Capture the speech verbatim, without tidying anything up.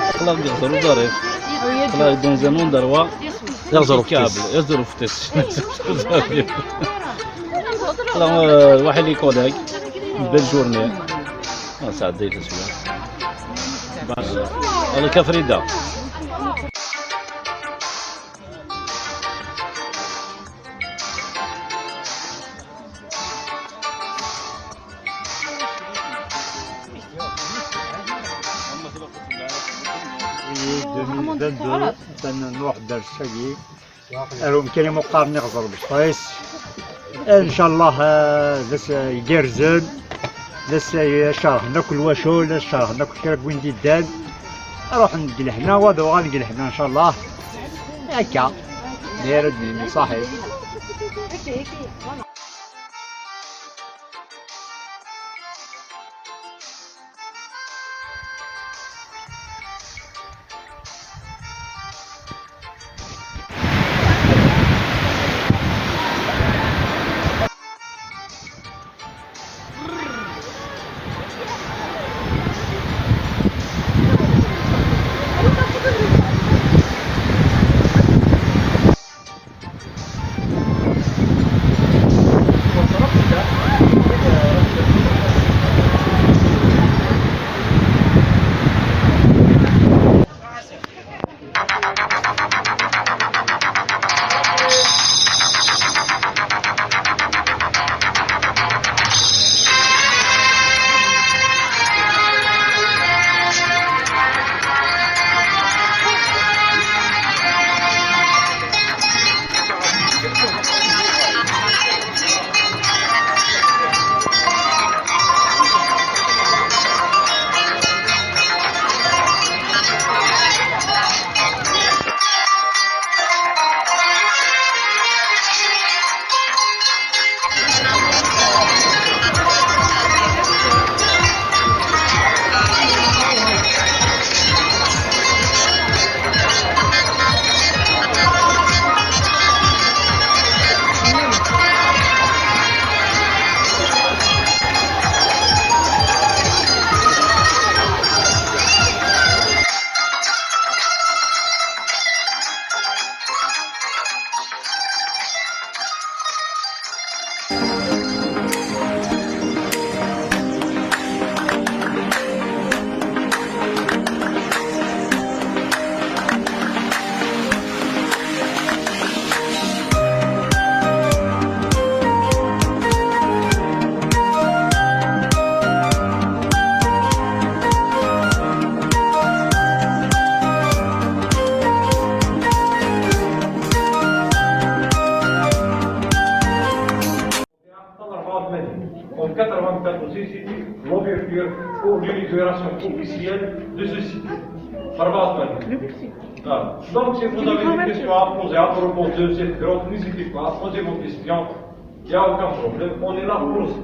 Aql-aɣ deg Ẓeruf Ẓerif. Aql-aɣ dans un endroit remarquable. Ẓeruf tis. Aql-aɣ, euh, waḥid les collègues. Une belle journée. Ah, ça a été. Allez, Kafrida. Deux mille vingt-deux, atan nruḥ-d ar ssagi. Ar umkan i muqqar-nni ɣẓer bsṭis. Ncallah, eh, d ass igerrzen, d ass icerhen akk lwacul, d ass icerhen akk kra n win d-iddan. Ruḥen deg lehna, wa d uɣal deg lehna, ncallah. Akka. D ayen ara d-nini, ṣaḥit. quatre-vingt-quatre aussi, c'était l'ouverture pour l'inauguration officielle de ce site. Par rapport à ça. Ah. Donc, si vous avez des questions à poser à propos de cette grotte, n'hésitez pas, posez vos questions. Il n'y a aucun problème, on est là pour ça.